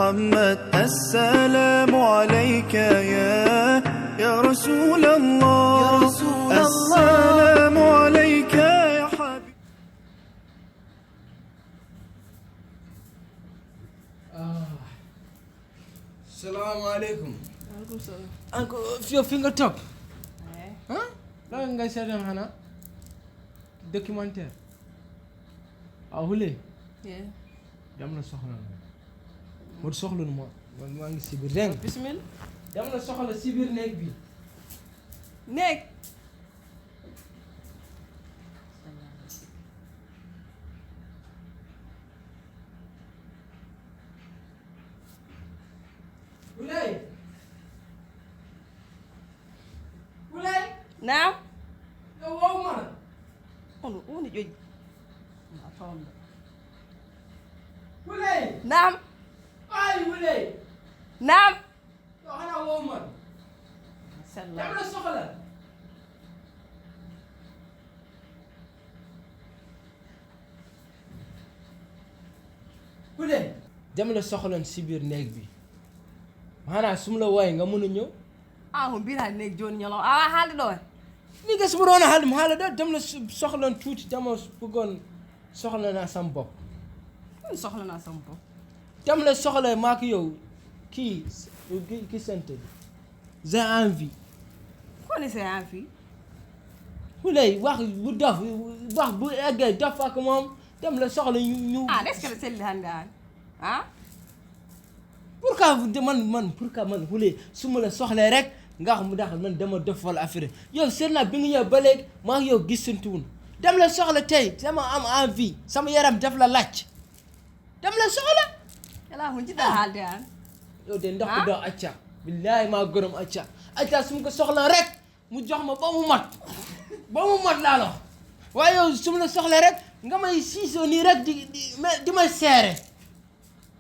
محمد السلام عليك يا رسول الله السلام عليك يا حبيب. Assalamu alaikum. Waalaikum salam. Anko fio finger top. Hein? La nga seetaan xanaa documentaire. Hule. Yeah. Dama la soxla na. Mo soxla na man maa ngi si biir dégg nga. Bismillah. Dama la soxla si biir néeg bi. Néeg. Hulay. Hulay. Naam. Yow woo ma la. Onu woni joji. Ma fawndo. Hulay. Naam. Ay Hulay. Naam. Yow xanaa woo ma la. Sallam. Dama la soxla. Hulay. Dama la soxla si biir néeg bi. Xanaa su ma la wooyee nga mën a ñëw. Ah ko mbira néeg joni ñolo awa haalde ɗo e. Mi gas mu doon xaalim xaala da dem la soxla tuuti dama bëggoon soxla naa sam bopp. Ɗum sohlana sama bopp. Dem la soxla maak yow kii sante bi. J'ai envie. Koni c'est en fii. Hulay wax bu dof wax bu eggee dof ak moom dem la soxla ñu. Ah est-ce que selli hannde an. Ah. Pourquoi man Hulay su ma la soxlee rek nga xam mu dax man dama def wala affaire yow seet naa bi nga ñëw ba léegi maa ngi yow gisantuwun dem la soxla tey dama am envie sama yaram def la laaj dem la soxla. Ala ko jiɗɗa haalde an. yow de ndax doo acca billahi maa gërëm acca su ma ko soxla rek mu jox ma ba mu mat laa la waaye yow su ma la soxla rek nga may siisoo nii rek di may seere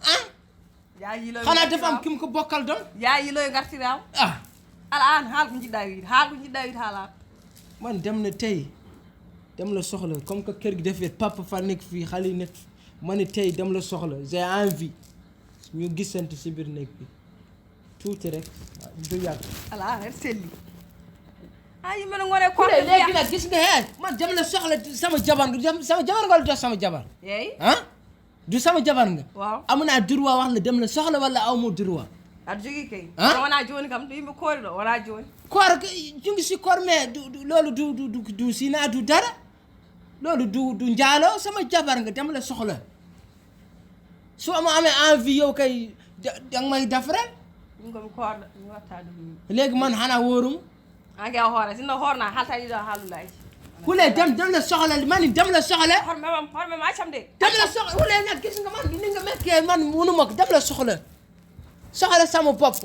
ah Ya yiloy. xanaa dafa am ki mu ko bokkal doon Ya yiloy gartiraam. ah Ala an haal ko jiɗɗa wiide haal ko jiɗɗa wiide haalaat. man dem na tey dem la soxla comme que kër gi defee papa fa nekk fii xale yi nekk ma ne tey dem la soxla j'ai envie ñu gisante si biir néeg bi tuuti rek waaw du yàgg. Ala an aɗa selli. Ha yimɓe no ngone Hulay korɗe léegi nag gis nga man dem la soxla sama jabar nga wala dox sama jabar Yeey. ah du sama jabar nga Waaw. amu naa droit wax la dem la soxla wala aw ma droit Aɗa jogii kay. Ah? Kono wonaa jooni kam to yimɓe koori ɗo wonaa jooni. koor ju ngi si koor mais loolu du sinaa du dara loolu du njaaloo sama jabar nga dem la soxla su ma amee envie yow kay danga may defaral Ɗum komi koorɗo mi wattaa ɗum yimɓe. léegi man xanaa wóorum An ke a hoore sinno hoornaa haaltaa ɗiɗo haalulaaji. Hulay dem la soxla man dem la soxla Horme ma accam de. dem la soxla Hulay nag gis nga man ni nga mekkee man munu ma ko dem la soxla sama bopp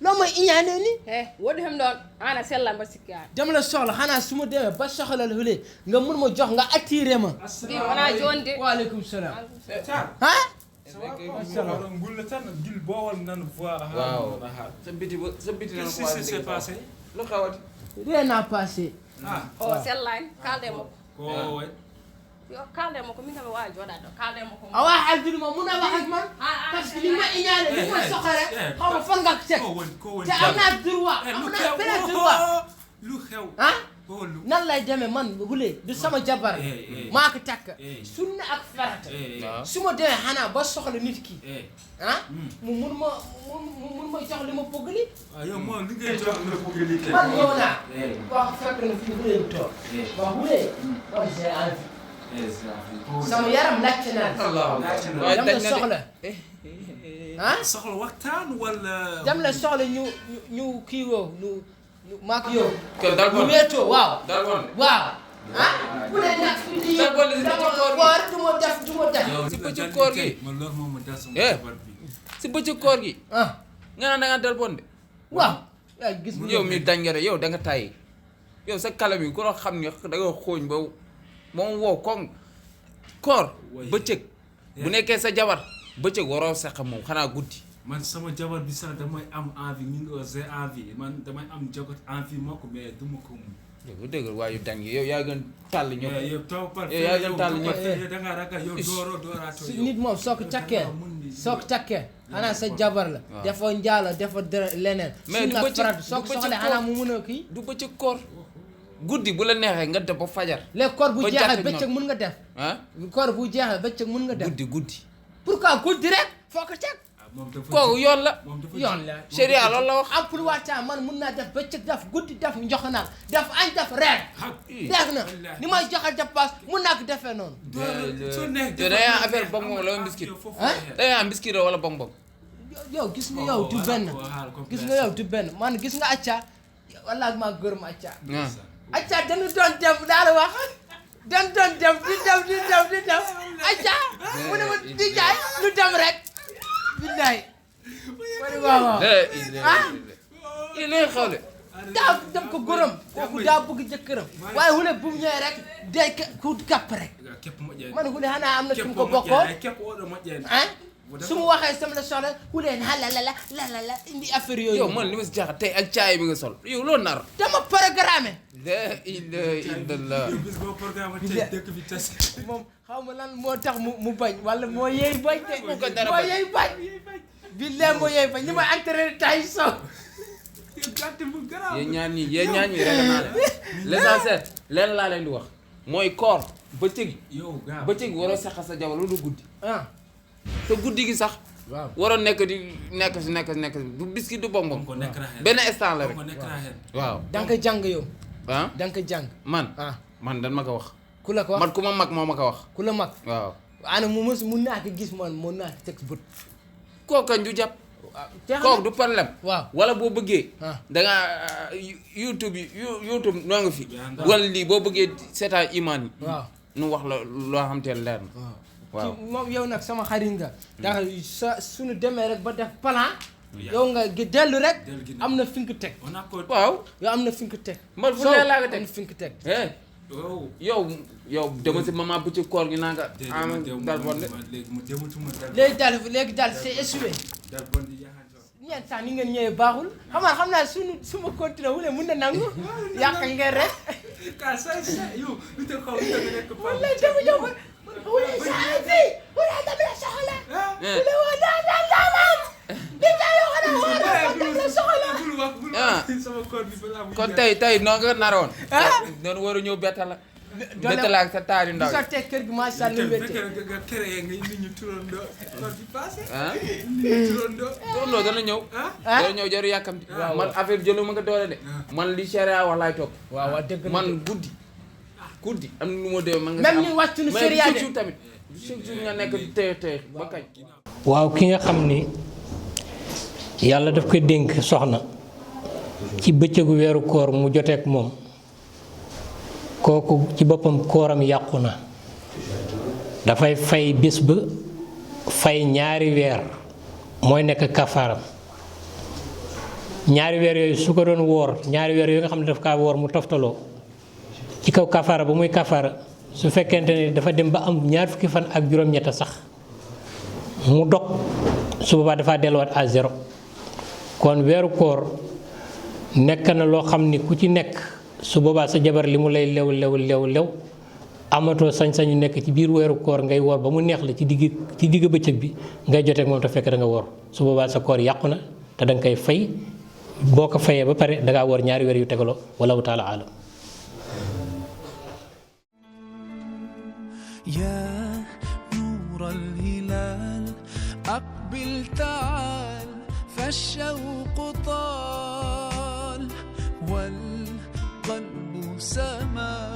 loo may iñaanee ni Woɗɗi hem ɗon an a sellan mbaɗa sikki an. dem la soxla xanaa su ma demee ba soxla la Hulay nga mun ma jox nga attiré ma Mbi wonaa jooni de. waaleykum salaam ah Ngulle tan gil boowal nan voir Waaw. ha. sa biti nan Qu'est-ce qui s'est passé? lu xawati rien n'a passé Ah, O sellaani kaalde e makko. ko way. Yo kaalde e makko min kam mi waawi jooɗaade ɗo kaalde e makko. a wax aldiri ma mun a wax ak man parce que li ma iñaane li ma soxla rek xaw ma fan nga teg Ko woni. te am naa droit am naa beneen droit Lu xew. ah Ko lu. nan lay demee man Hulay du sama jabar maa ko takk sunna ak farata su ma demee xanaa ba soxla nit ki ah mu mun ma jox li ma bëgg li Ah, yow mo li ngay jox nga bëgg li man ñëw naa wax fekk na fi Hulay toog wax Hulay man j'ai envie sama yaram laajte naa waaye dem daj la na soxla ah soxla waxtaan wala dem la soxla ñu kii woo ñu maak yow kon dal ñu bon weetoo waaw dal bon waaw ah Hulay nag lii Dal bon si dama bëccëg koor gi. koor du ma def si bëccëg koor gi man loolu moom ma dal sama Eh. jabar bi. si bëccëg koor gi ah nga naan da nga dal bon de waaw yaa gis nga yow mi dañ nga de yow da nga tàyyi yow sa kalam yi ku la xam ne da nga xooñ ba moom wow koŋ koor bëccëg bu nekkee sa jabar bëccëg waroo sax moom xanaa guddi Man sama jabar bi sax damay am envie ñu ngi j'ai envie man damay am jagot envie moo ko mais du ma ko mun. yow dëgg waayu dang yow yaa gën tàll ñëpp yow taw par yow yaa gën tàll ñëpp da nga ragal yow dooraatoo su nit moom soo ko cakkee xanaa sa jabar la dafa njaalo dafa leneen mais du bëccëg soo ko soxlee xanaa mu mun a kii du bëccëg koor guddi bu la neexee nga def ba fajar léegi koor bu ba jeexee jàkk bëccëg mun nga def ah koor bu jeexee bëccëg mun nga def guddi pourquoi guddi rek foo ko teg kooku yoon la yoon la sharia loolu la wax am pour wàccaa man mun naa def bëccëg def guddi def njoxanal def añ def reer deex na ni may joxe dépasse mun naa ko defee noonu yow da yaa affaire bong bong la wala biscuit da yaa biscuit wala bong bong yow gis nga yow du benn gis nga yow du benn man gis nga acca wallaahi maa gërëm acca acca dañu doon dem daal wax dañu doon dem di dem acca mu ne ma di jaay lu dem rek billaay waaw lii lay xawle daa dem ko gërëm kooku daa bëgg jëkkëram waaye hule bu mu ñëwee rek day ku kàpp rek man hule xanaa am na fi mu ko bokkoo ah su mu waxee sama la soxla hule la indi affaire yooyu yow man li ma si jaaxal tey ak caay bi nga sol yow loolu nar dama programme la ilaha illallah moom xaw ma lan moo tax mu bañ wala moo yeey bañ de moo yeey bañ billaay moo yeey bañ ni ma entraîné tay so yéen ñaan ñi rek naa l'essentiel leen laa leen di wax mooy koor bëccëg waroo saxa sa jabar lu du guddi te guddi gi sax waroo nekk du biscuit du bonbon benn instant la rek waaw danga ko jàng yow ah danga ko jàng man dan ma ko wax ku la ko wax man ku ma mag moo ma ko wax ku la mag waaw ana mun naa ko gis man mun naa ko teg bët kooka ñu jàpp kooku du problème waaw wala boo bëggee da nga YouTube noo nga fi wala lii boo bëggee seetaan imaan yi waaw nu wax la loo xam te leer na waaw moom yow nag sama xarit nga ndax suñu demee rek ba def plan yow nga dellu rek am na fi nga ko teg waaw yow am na fi nga ko teg man fu leer laa ko teg am na fi nga ko teg yow dama si maman bu ci koor gi naa nga dal bon de léegi daal c'est essuvé ñeent sax ni ngeen ñëwee baaxul xam naa suma continué wule mun na nangu yàq ngeen rek wallaay dama ñëw wule saa fii wule dama la soxla wule waa daan maam di jaay yoo xam ne waa dama la soxla kon tey noo nga naroon noonu waru ñëw betta la ak sa taari ndaw sa teg kër gi macha allah turandoo dana ñëw jaru yàkkamti man affaire jëlu ma nga doole de man li sharia wax laay topp waaw dëgg man guddi am na lu ma demee man nga même ñu wàccu nu sharia de tamit chaque jour nga nekk tey ba kañ waaw ki nga xam ni yàlla daf ko dénk soxna ci bëccëgu weeru koor mu joteek moom kooku ci boppam kooram yàqu na dafay fay bés ba fay ñaari weer mooy nekk kafaaram ñaari weer yooyu su ko doon woor ñaari weer yooyu nga xam ne daf kaa woor mu toftaloo ci kaw kafaara ba muy kafaara su fekkente ne dafa dem ba am ñaar fukki fan ak juróom-ñett sax mu dog su boobaa dafa delluwaat à zéro kon weeru koor nekk na loo xam ni ku ci nekk su boobaa sa jabar li mu lay lew amatoo sañ-sañu nekk ci biir weeru koor ngay woor ba mu neex la ci digg bëccëg bi ngay joteek moom te fekk da nga woor su boobaa sa koor yàqu na te da nga koy fay boo ko fayee ba pare da ngaa woor ñaari weer yu tegaloo wallahu taala alam يا نور الهلال أقبل تعال فالشوق طال والقلب سما